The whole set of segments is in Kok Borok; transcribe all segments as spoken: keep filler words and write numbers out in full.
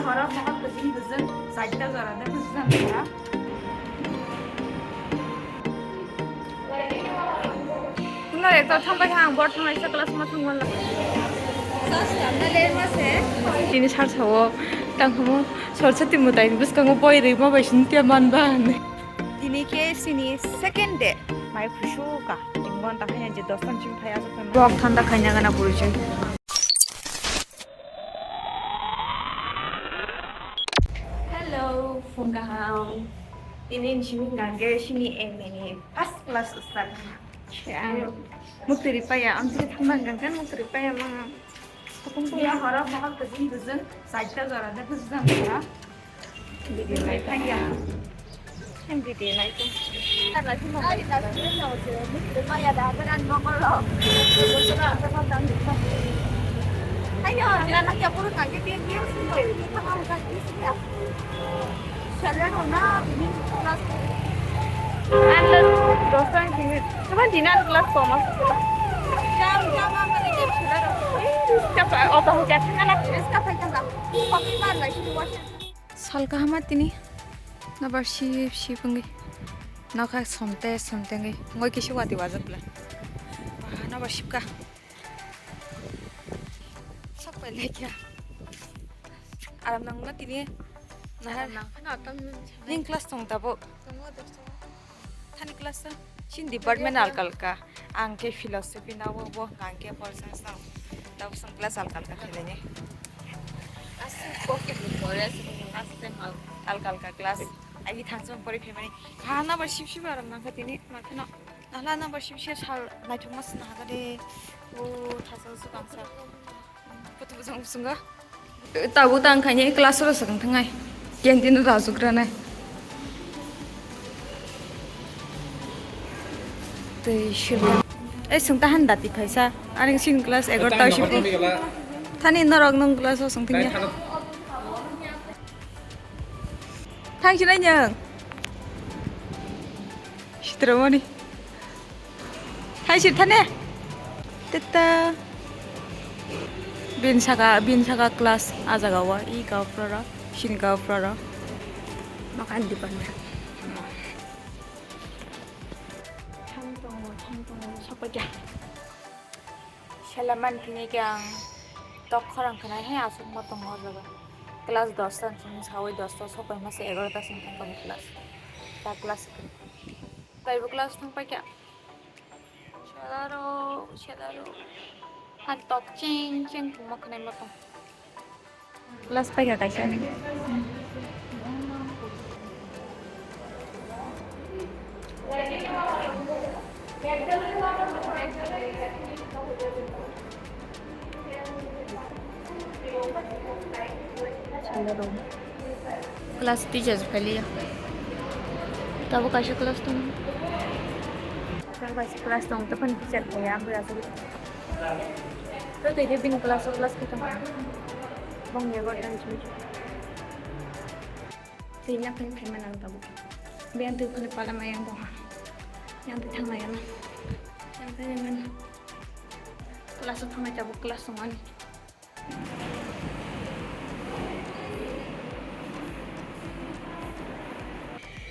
Horo mohor kwchwng kwchwng, chaita jora de kwchwng kha. Kunal ekta thangbai ha, ang bor thanglaisa class ma thangmala. Tini sar sao tangkhamu Saraswati mwtai bwskango boi rwima bai sini tia manba. Tini khe sini second day. Mai khusu ka. Tingon ta khanya je dos tan chim thaya so. Vlog thanda khanya gana burujin. Hello, phung kaham. Tini simi gangge sini M A ni first class start. Ang mukti ripaya, ang tini thangna gangge mukti ripaya mang. Kutung kuya horo mohor kwchwng kwchwng, chaita jora de kwchwng kha. Video nai thangya. Em video nai tu. Ai, ta sini na, mukti ripaya da, beran mokolo. Ayo, ya, na, ya, puro kangge, dia, dia, sini, dia, dia, dia, dia, dia, Ang dos tang sini. Cuman di nan kelas koma. Jam jam ang ni jam sudah. Siapa oto hujat kan anak. Salka hama tini. Nabar sip sip wngwi. Nokha somte somte wngwi. Ngoi kisi wati wajak bla. Nabar sipka. Sok pai laikya. Aram nang ma tini. Nahar. Nang khana tam. Ning class tong tabo. Tong dos tong. Thani class ta. Sini department alka alka. Ang khe philosophy na bo, bo ang khe pol science na. Tabo song class alka alka khe ne. Asu ko ke pore asu asu tem alka alka class. Agi thang song pore family. Ha na ba sip sip aram nang kha tini. Ma khana. Nahla number sibse sal naithokma sna haga de. O thasa su kangsa. Kutu bujang busunga. Tabu tang khaini class ro sakang thangai. Canteen ro rajugra nai. Tei shil. Ei sung tahan dati phaisa. Ani sin class egarota sibu. Thani norok nung class o sung thingya. Thang sinai nyang. Sitramoni. Hai sir thane. Teta. Bin saka, bin saka class a jaga o, i ga frora, sini ga frora. Makan di pan. Thang tongo, thang tongo, sapa ja. Sela man phini ke ang tok khorang khna he asuk mo tongo o jaga. Class dos ta sung sawi dos ta sok pai masa egarota sung thang class. Ta class. Taibo class thang paikha. Selaro, selaro. Han tok ching ching tongma khnai ma tong. Class paikha kaisa. Class teacher phailia. Tabuk kaisa class tongo. Tabuk kaisa class tongo, tei phano teacher phaiya, ang bai asugwi. Tei tei bini class o class khe tongkha. Bongni abo tension. Tei yang phai phai mano ang tabuk. Biyang tei phano pala ma yang tongkha. Yang tei thang nai ano. Yang tei mano. Class o thangnai tabuk class tongmani.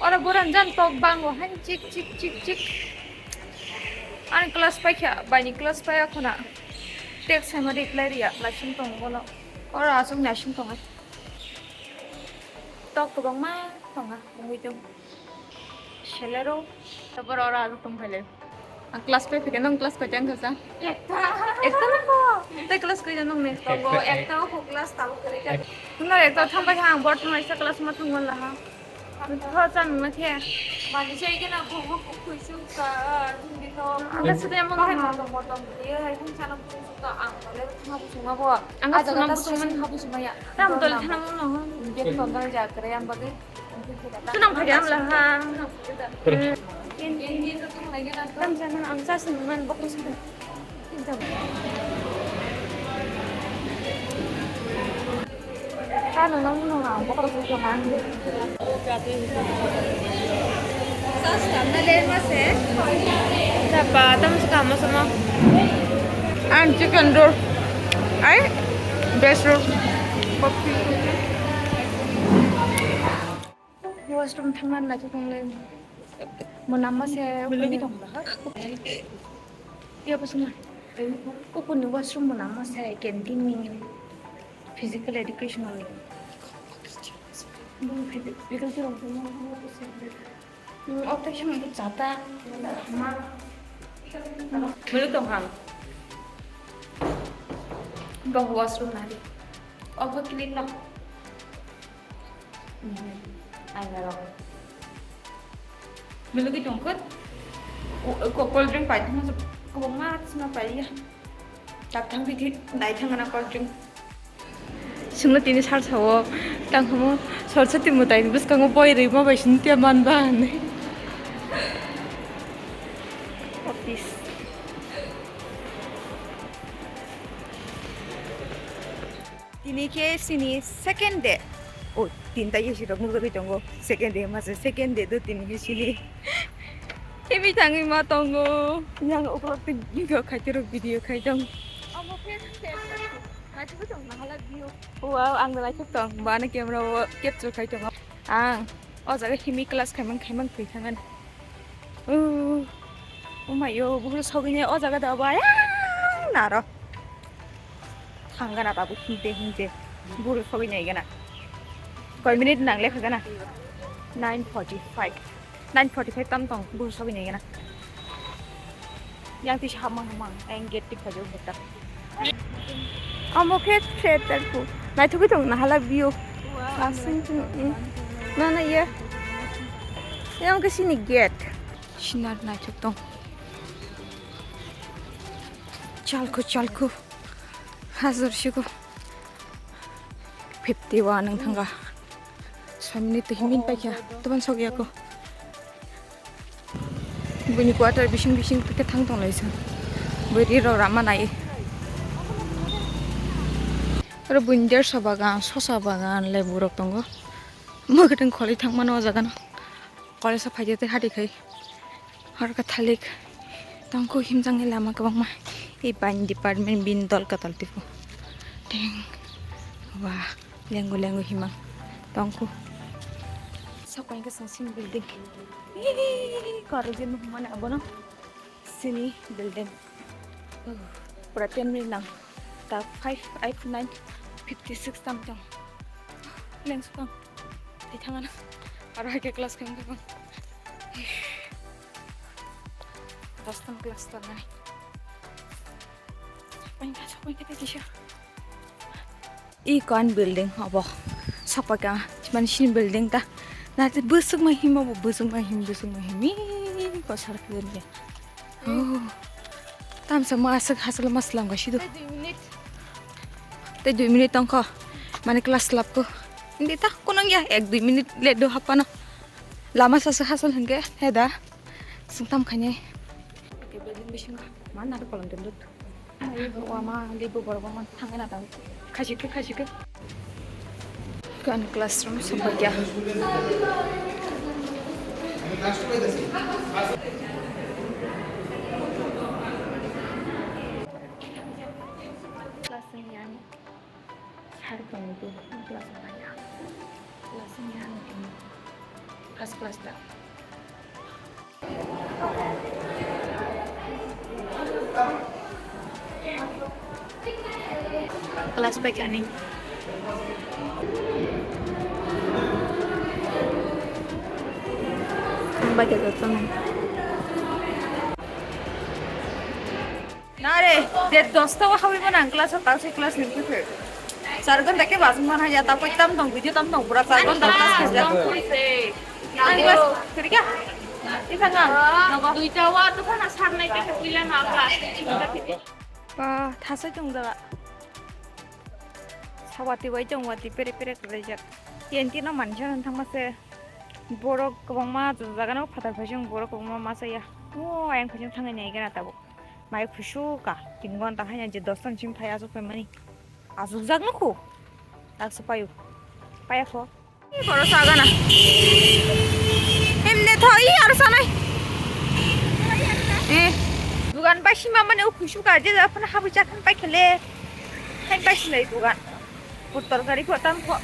Oro goran jan tok bango han chik chik chik chik. Ani class paikha, baini class paiya khuna. Text saima reply riya, naising tongo bono. Oro aswk naising tongo. Tok kwbangma tonga, wngwi tong. Selero, tabor oro aswk tong phailai. Ang class five khe nang class koita wngkha sa? Ekta. Ekta nang ko? Tei class koita nang ni? Tongo, ekta o ko class tabo kwrwi ka. Nang ekta thang bai ha, ang bor thang laisa class ma thang man la ha. Tho chan ma khe. Mani sei khe na bo bo khui su ka, hindi to. Ang ka sudai mo khe. Motom motom ye hai thang chana khui su ka ang le thang bu sung ma bo. Ang ka sung ma bu sung man. Thang bu sung ma ya. Tam tol thang mo no. Hindi to dal ja kre ang ba. Sunang phai ang laha. Tam jana ang sa sung man bok sung. Ka nung nung nung ang bok sung ang. Sa pa tam sa kama sama. Ang chicken roll. Ai best roll. Bok sung. Washroom thangna naithok tongle. Mwnama se. Belai tong ba ha? Iya, bosong. Upuni washroom mwnama se canteen ni physical education ni. Physical education ni. Hmm, operation itu jata. Ma. Belai tong ha. Bang washroom nari. Ogo clean no. Aina rok. Belai tong kut. Ko, ko cold drink pai thangma kwbangma sima pai ya. Tak thang di nai thang na cold drink. Sungno tini sar sao tang hamo Saraswati mwtai ni bwskango boi rwima bai sini tia man ba hinwi. Office. Tini khe sini second day. O, tinta yesi rok nukjagwi tongo. Second day masa second day do tini khe sini. Himi thangwi ma tongo. Yang uklok twi video khai tero video khai tong. Omo khe naithok tong nahala view. Wow, ang naithok tong. Ba na camera o capture khai tongo. Ang o jaga himi class khaimang khaimang thwi thangani. Oh, oh my yo, buhur sogwini o jaga da ba yang naro. Thangana babu hinte hinte. Buhur sogwini gana. Koi minute nang lekha gana. Nine forty-five. Nine forty-five tam tong buhur sogwini gana. Yang tisa hamang hamang, ang gate tik pajo buta. Omo khe theater ku. Naithogwi tong nahala view. Asing, mm, mm. Na, na, iya. Yang ke sini gate. Sinar naithok tong. Chalku, chalku. Hazar siku. Fifty one ang thanga. Soi minute to himin paikha. Toban sogya ko. Buini quarter bising bising khe thang tong laisa. Bui ri rok rama nai. Oro buini dersa bagan, sosa bagan, lebu rok tongo. Mwkhwtwng kholi thang mano o jaga no. College o phaikhe tei hati khai. Hor ka thalik. Tongkhu himjaknai lama kwbangma. Ei bini department bini dol kwtal tipo. Teng. Wah. Lengo lengo himang tongkhu. Sokoni khe chwng sini building. Korokjagwi nuhumani abono sini building. Pura ten minute nang. Ta five, five, nine, fifty six tam tong. Lengsukang. Tei thangana. Aro hai khe class khe wngkha. Dostan class tongnai. Sokoni khe, sokoni khe tei kisa. I kon building obo. Sokpaka, mani sini building ta. Na te busuk ma himo bo, busuk ma him, busuk ma him. Ih, ko sar kudin ya. Oh. Tam sa ma asuk hasal ma slam ga sido. Tei dui minute. Tei dui minute tongkho. Mani class lab ko. Hindi ta kunang ya, ek dui minute late do hapana. Lama sa sa hasal hingke, heda. Sung tam khanye. Oke, building bisingo. Ma na kolom dun dut. Wama, libu borok wama thangwi na tang. Khasik khe, khasik khe. Kan classroom sumbaikya. Class ni ani sar tongo tu class ni ani. Class ni ani first class ta. Class paikha ani. Ang bai khe joto nai. Nare, je dosta o hawi mano ang class o, ta se class ni khe. Char ghonta khe bachwng man haya, ta koi tam tong, video tam tong, pura char ghonta class khe ja. Ang class khe kya? Ithang ang, nogo. Duita wa to khana sarnai khe puila na class. Ba, thasai tong jaga. Sawati bai tong wati pere pere khlaijak. Yen tino mansa thangma se. Borok kwbangma jagano phatar phaising borok kwbangma masa ya. O ayang phaising thangwi nai gana tabuk. Mai khusu ka tin ghonta haina je dos ton simi phai aswk phaimani. Aswk jak no khu. Taksa payu. Paya kho. Ih, khoro sa gana. Emne tho, ih, aro sanai. Eh, dugan bai sima mane o khusu ka je da phana habwi chakhan pai khele. Hai pai sinai dugan. Pur torkari photan pho.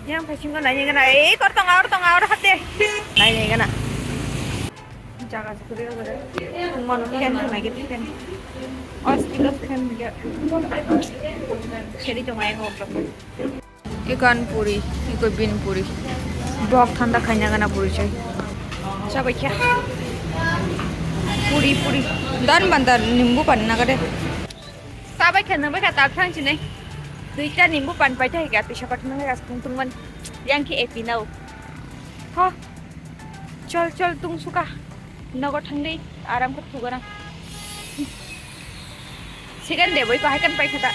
Yang phaising ko nai nai gana. Ei, kor tonga, or tonga, or hate. Nai nai gana. Jaga se kuri gore. Mano fan nai gana fan. Os kilo fan ge. Seri tonga yang hok. Ikan puri, iko bin puri. Bok thanda khaina gana puri chai. Sabai kya. Puri, puri. Dan bandar nimbu pan na kade. Sabai kya, nang bai kya, tal thang chine. Duita nimbu pan pai thai kya, tisa pat nang gas tung tung man. Yang ki epi nau. Ho. Chol, chol, tung suka. Nogo thang dei, aram khe thugana. Second day boy ko hai kan pai khata.